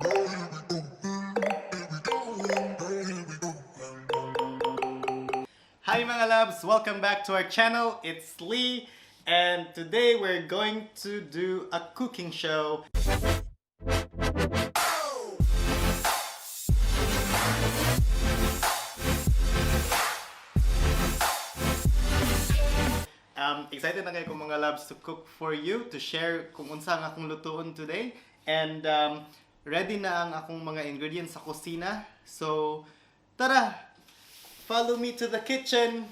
Hi, mga loves! Welcome back to our channel. It's Lee, and today we're going to do a cooking show. Excited na kaayo ko, mga loves, to cook for you, to share kung unsa ang akong lutuon today. And ready na ang akong mga ingredients sa kusina. So, tara! Follow me to the kitchen!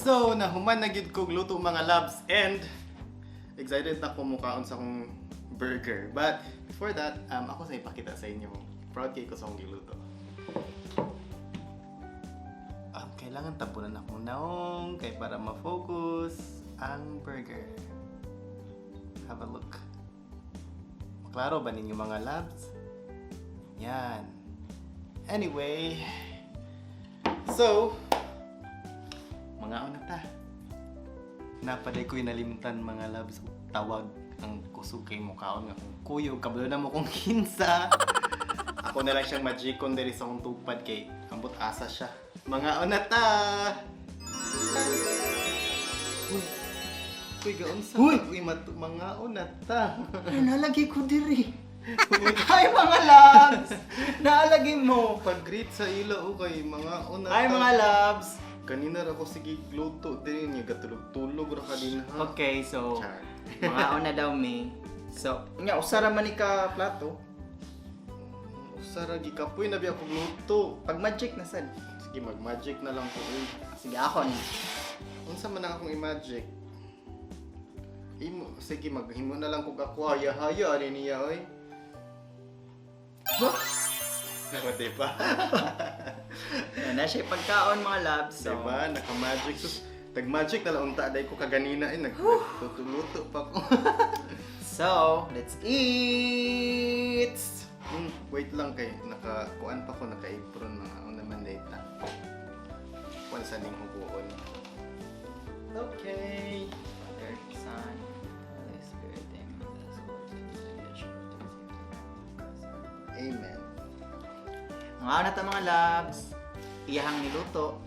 So, nahuman na gyud kog luto, mga loves, and excited na ko mukaon sa akong burger. But before that, ako sa ipakita sa inyo. Proud kaayo ko sa akong giluto. Kailangan tabunan akong naong kay para ma-focus ang burger. Have a look. Maklaro ba ninyo, mga loves? Yan. Anyway, so, mangaon na ta. Naa pa diay ko'y nalimtan, mga loves. Tawag ang kusog kay mukaon nga akong kuyog. Kabalo na mo kung kinsa. Ako na lang siyang magicon diri sa akong tupad kay ambot asa siya. Mangaon na ta! Uy, uy, gaunsa. Uy! Uy, mangaon na ta. Ay, nalagi ko diri. Hi, mga loves! Naalagi mo. Pag-greet sa ila o kay mangaon na Hi, ta. mga loves! Kanina ra ko sige luto diri niya, gatulog-tulog ra ka din ha. Okay, so, Char. mangaon na daw mi. So, nga, usa ra man ni ka plato. Usa ra gikapoy na biya kog luto. Pag magic na sad. Sige, mag-magic na lang ko. Uy. Sige, ako ni. Unsa man ang akong i-magic? Imo, sige, maghimo na lang kog ako haya-haya ani niya oy. Huh? Pero di ba? Yan na siya pagkaon, mga loves. So, Diba? Naka-magic. Sus, nag-magic na lang unta day ko kaganina eh nagluto pa ko. So, let's eat! Wait lang kay naka kuan pa ko, naka-apron, mga una man data. Kuan sa ning hubuon. Okay. Father, Son, Holy Spirit, Amen. Amen. Mangaon na ta, mga loves. Iyahang niluto.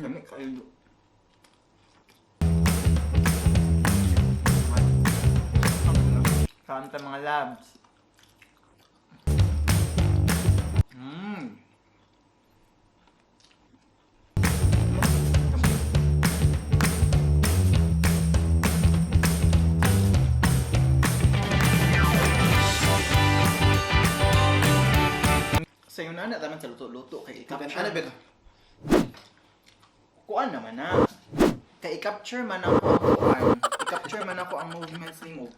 Lami kaayo. Kaon ta, mga loves. Sa ingon ana taman sa luto-luto kay i-capture. Ano ba ka? Kuan naman na. Kay i-capture man ako ang kuan. I-capture man ako ang movements nimo.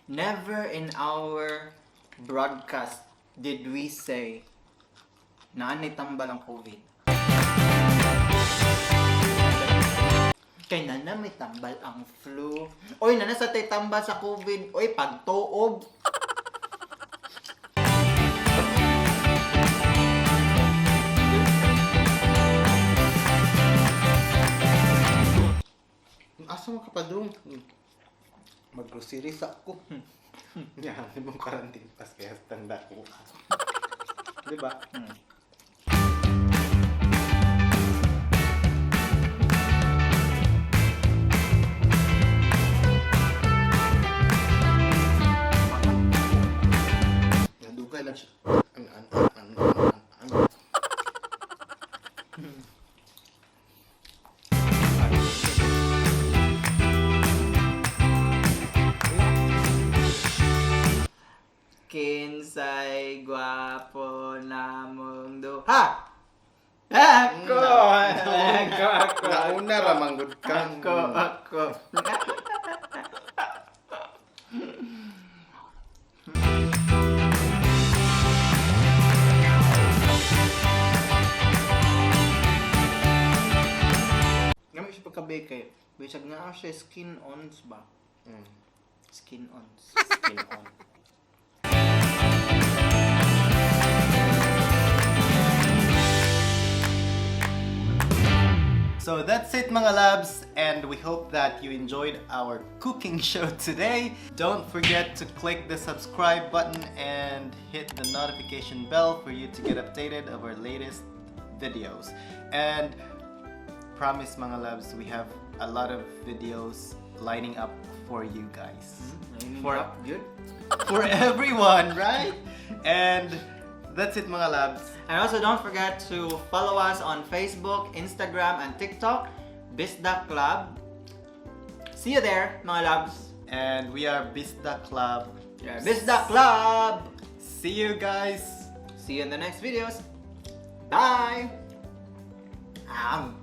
Never in our broadcast did we say na tambal ang COVID. Kay nana may tambal ang flu. Oy, nana sa tay tambal sa COVID. Oy, pagtuob. Asa man ka pa dong? Mag-grocery sa ako. Yan, di mong quarantine pass kaya tanda ko ka. Di ba? Hmm. Nadugay lang siya. An. Kinsay gwapo namong duha. Ako! Ako! Ako! Nauna ra manggod ka. Ako! Ako! Gamit siya pagka-bake kay bisag nga siya skin ons ba? Skin ons. Skin on. So that's it, mga labs, and we hope that you enjoyed our cooking show today. Don't forget to click the subscribe button and hit the notification bell for you to get updated of our latest videos. And promise, mga labs, we have a lot of videos lining up for you guys. For good. For everyone, right? And that's it, mga labs. And also don't forget to follow us on Facebook, Instagram, and TikTok, Bisda Club. See you there, mga loves. And we are Bisda Club. Yeah, Bisda Club! See you guys. See you in the next videos. Bye! Am.